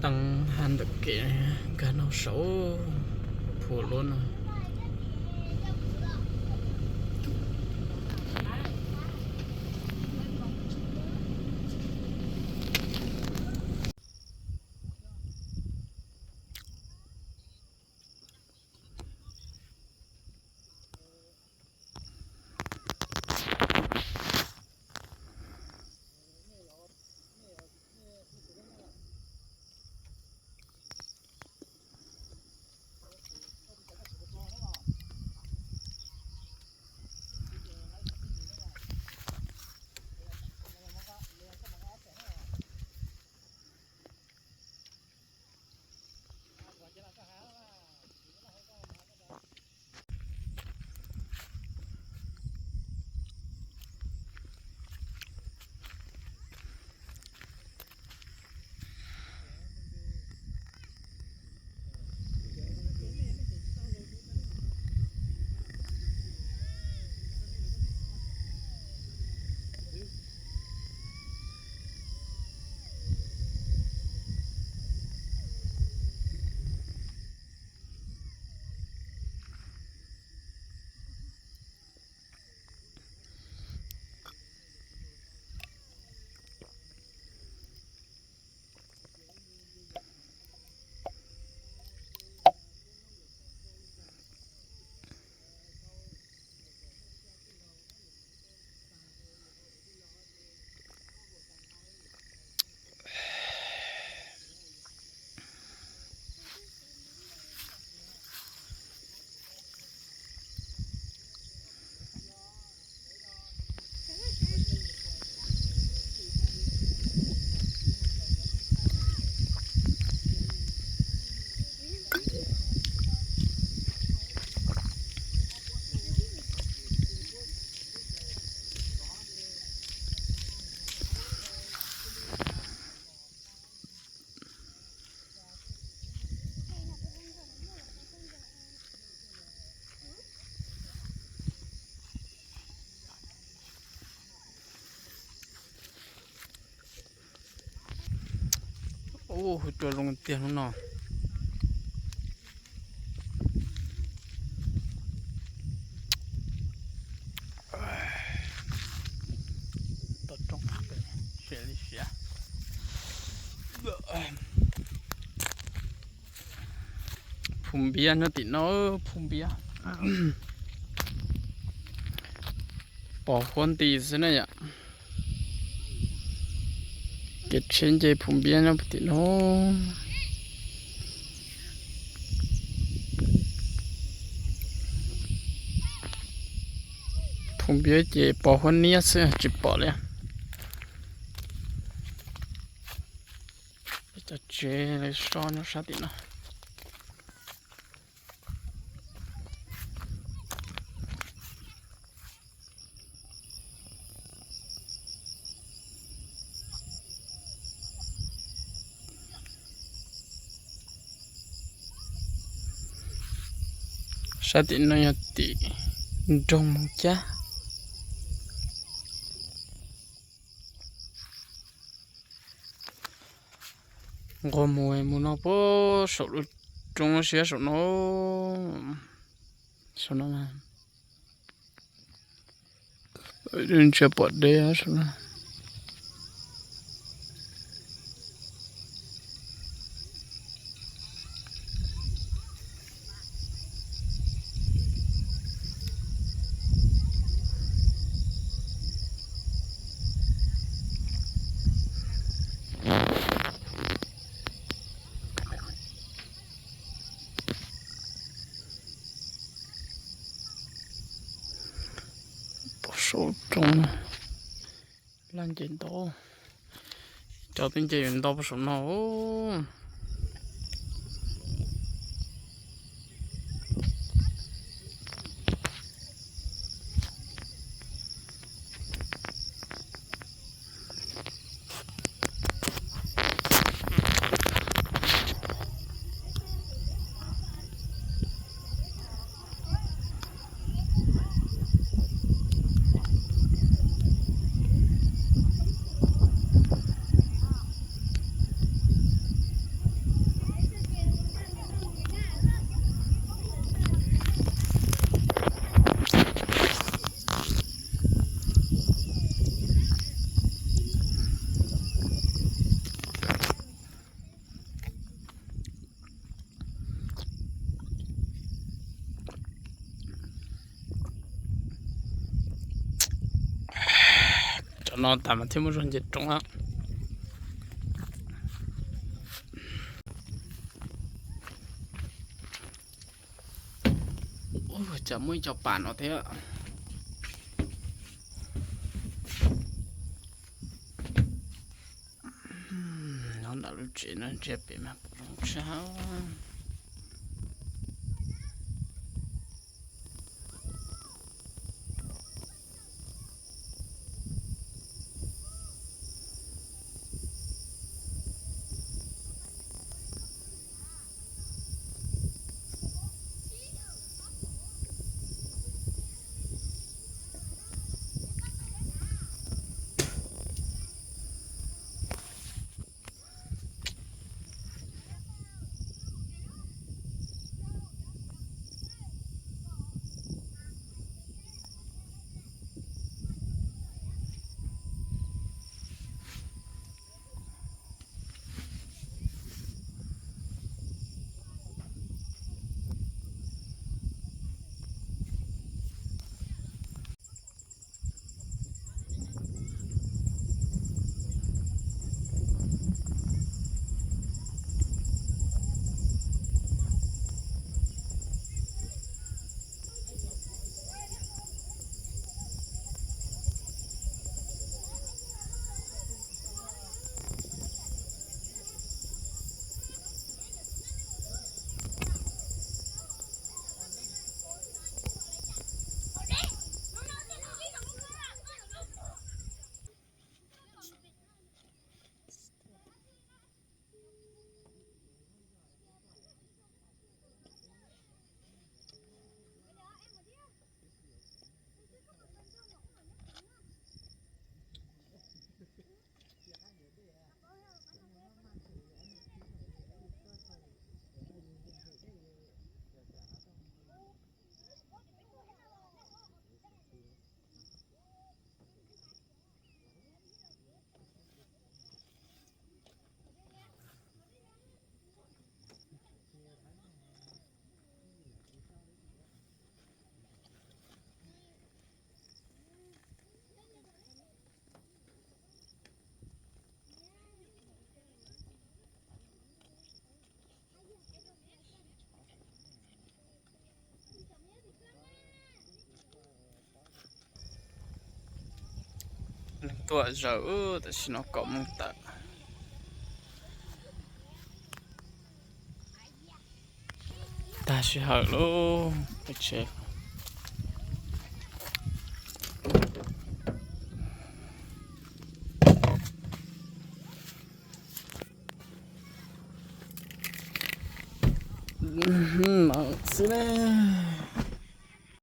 Teeb hab ntawm kev nkag nug saum phua luab no. Ub, hu cua zoo tiag hnub no. Tau roob, siav li siav. Phu npiab nyob tim no, phu npiab. Pos huab nti xwb na yom. Kev tsheb nce phu npiab nyob tim no. Phu npiab ces pos huab niab xwb tsis pom li. Cov tsev lawv so nyob sab tim no. Sab tim no yog tim nroog Moos Cab. Nqua mus mus no puag saum lub roob siab saum no. Saum no mas ntshe pom deb saum no. Pom saum roob laj nce ntau, cov twb nce yuav ntau puag saum no. No tas mas thiaj muaj zog nce roob. Ua cas muaj ib co pas no thiab. Nyob ntawm lub tsev no ntsiag pem mas pom zoo tshaj. Tuaj zaws tam sim no kaum moos tawm. Tag sij hawm lauj, peb tsev. Xwb ne.